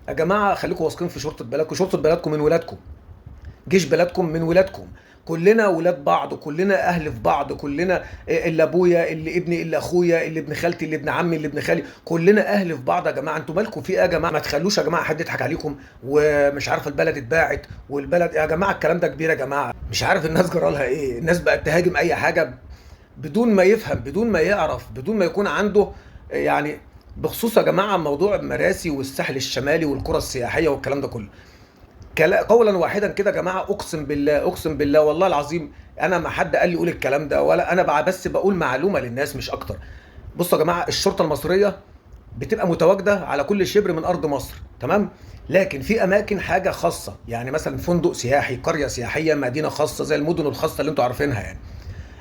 يا جماعة خليكم واثقين في شرطه بلدكم، شرطه بلدكم من ولادكم، جيش بلدكم من ولادكم، كلنا ولاد بعض، كلنا اهل في بعض، كلنا اللي ابويا اللي ابني اللي اخويا اللي ابن خالتي اللي ابن عمي اللي ابن خالي، كلنا اهل في بعض يا جماعة. انتوا مالكم في ايه يا جماعة؟ ما تخلوش يا جماعة حد يضحك عليكم ومش عارف البلد اتباعت والبلد، يا جماعة الكلام ده كبير يا جماعة. مش عارف الناس جرالها ايه، الناس بقت تهاجم اي حاجة بدون ما يفهم، بدون ما يعرف، بدون ما يكون عنده يعني. بخصوص يا جماعة موضوع مراسي والساحل الشمالي والقرى السياحية والكلام ده كله، قولا واحدا كده يا جماعة، اقسم بالله، اقسم بالله والله العظيم انا ما حد قال لي قول الكلام ده، ولا انا بس بقول معلومة للناس مش اكتر. بصوا يا جماعة، الشرطة المصرية بتبقى متواجدة على كل شبر من ارض مصر، تمام؟ لكن في اماكن حاجة خاصة، يعني مثلا فندق سياحي، قرية سياحية، مدينة خاصة زي المدن الخاصة اللي انتوا عارفينها يعني.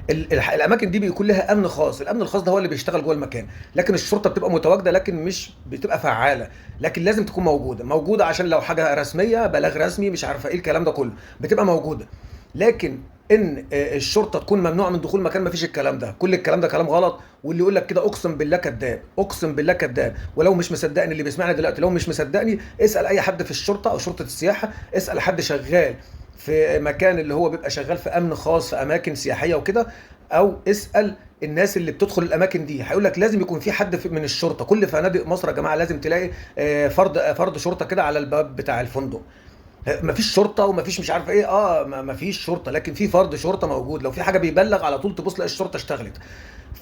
الاماكن دي بيكون لها امن خاص، الامن الخاص ده هو اللي بيشتغل جوه المكان، لكن الشرطة بتبقى متواجدة لكن مش بتبقى فعاله، لكن لازم تكون موجودة، موجودة عشان لو حاجة رسمية، بلاغ رسمي، مش عارفه ايه الكلام ده كله، بتبقى موجودة. لكن ان الشرطة تكون ممنوعة من دخول مكان، مفيش الكلام ده، كل الكلام ده كلام غلط. واللي يقول لك كده اقسم بالله كذاب، اقسم بالله كذاب. ولو مش مصدقني اللي بيسمعني دلوقتي، لو مش مصدقني اسال اي حد في الشرطة او شرطه السياحة، اسال حد شغال في مكان اللي هو بيبقى شغال في امن خاص في اماكن سياحية وكده، او اسال الناس اللي بتدخل الاماكن دي، هيقول لك لازم يكون في حد من الشرطة. كل فنادق مصر يا جماعة لازم تلاقي فرد شرطه كده على الباب بتاع الفندق. مفيش شرطه ومفيش مش عارف ايه، مفيش شرطه، لكن في فرد شرطه موجود، لو في حاجة بيبلغ على طول، تبص تلاقي الشرطة اشتغلت.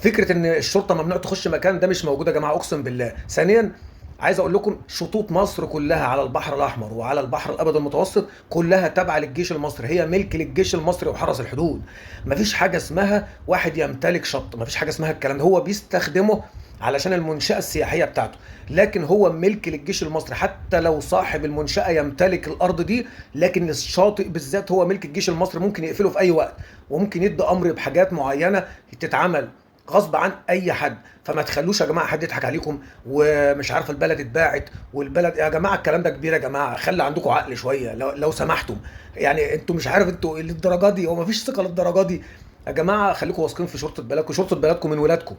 فكرة ان الشرطة ممنوع تخش مكان ده مش موجود يا جماعة، اقسم بالله. ثانيا عايز اقول لكم، شطوط مصر كلها على البحر الاحمر وعلى البحر الابيض المتوسط كلها تابعه للجيش المصري، هي ملك للجيش المصري وحرس الحدود. مفيش حاجة اسمها واحد يمتلك شط، مفيش حاجة اسمها الكلام ده، هو بيستخدمه علشان المنشأة السياحية بتاعته، لكن هو ملك للجيش المصري. حتى لو صاحب المنشأة يمتلك الأرض دي، لكن الشاطئ بالذات هو ملك الجيش المصري، ممكن يقفله في أي وقت، وممكن يدي أمر بحاجات معينة تتعمل غصب عن اي حد. فما تخلوش يا جماعة حد يضحك عليكم ومش عارف البلد اتباعت والبلد، يا جماعة الكلام ده كبير يا جماعة، خلي عندكم عقل شوية لو سمحتم. يعني انتوا مش عارف انتوا للدرجة دي، هو مفيش ثقة للدرجة دي يا جماعة؟ خليكم واثقين في شرطه بلدكم، شرطه بلدكم من ولادكم،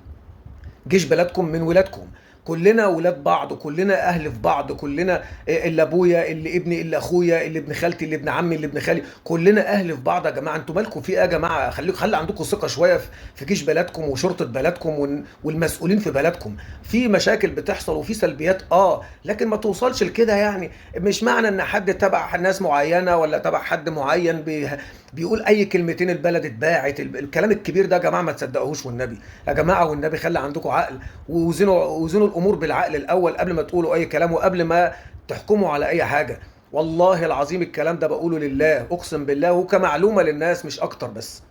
جيش بلدكم من ولادكم، كلنا ولاد بعض، كلنا اهل في بعض، كلنا اللي ابويا اللي ابني اللي اخويا اللي ابن خالتي اللي ابن عمي اللي ابن خالي، كلنا اهل في بعض يا جماعة. انتوا مالكم في ايه يا جماعة؟ خلي عندكم ثقة شوية في جيش بلدكم وشرطه بلدكم والمسؤولين في بلدكم. في مشاكل بتحصل وفي سلبيات لكن ما توصلش لكده. يعني مش معنى ان حد تبع ناس معينة ولا تبع حد معين بيقول اي كلمتين البلد اتباعت، الكلام الكبير ده يا جماعة ما تصدقوهوش والنبي يا جماعة، والنبي خلي عندكم عقل ووزنوا الامور بالعقل الاول قبل ما تقولوا اي كلام وقبل ما تحكموا على اي حاجة. والله العظيم الكلام ده بقوله لله، اقسم بالله، وكمعلومه للناس مش اكتر بس.